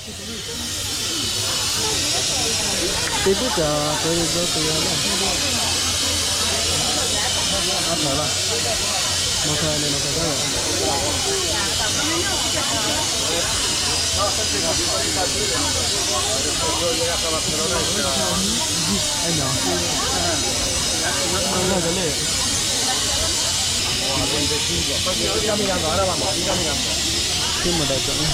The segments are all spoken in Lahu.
Te puiˉ caˍ k'ai ve dawˇ te g'a laˇ. A htaꞈ laˇ. Maˇ htaˇ le, maˇ htaˇ kaˇ ve. Teˇ maˬ daꞈ cawˬ.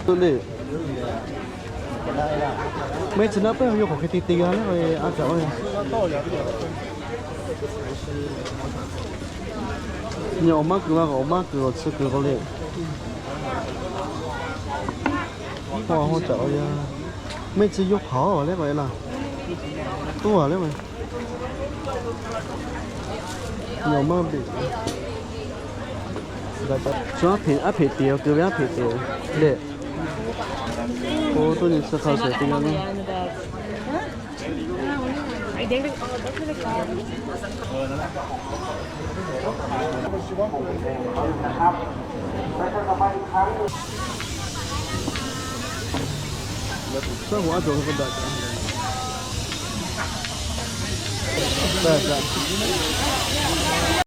Tuˇ le. Mehˆ chi naˉ pehˉ yawˇ hk'aˬ hk'e te te g'a le, a caꞈ oˇ. Nyi awˬ maˇ kuiˬ g'a k'o, awˬ maˇ kuiˬ awˬ tsuhˇ kuiˬ k'o le. Hawˇ hawˇ caꞈ oˇ yaˇ. Mehˆ chi yawˇ hpaˍ oˇ le k'o e laˇ. Toˇ a le k'o. Nyi awˬ maˇ beꞈ. Shu aˉ hpeꞈ, aˉ hpeꞈ te awˬ keu ve aˉ hpeꞈ te le. K'o toˇ nyi chi hk'a shehˍ te g'a le. Saˉ hoꞈ aˉ cawˬ hk'e k'o daꞈ kaꞈ.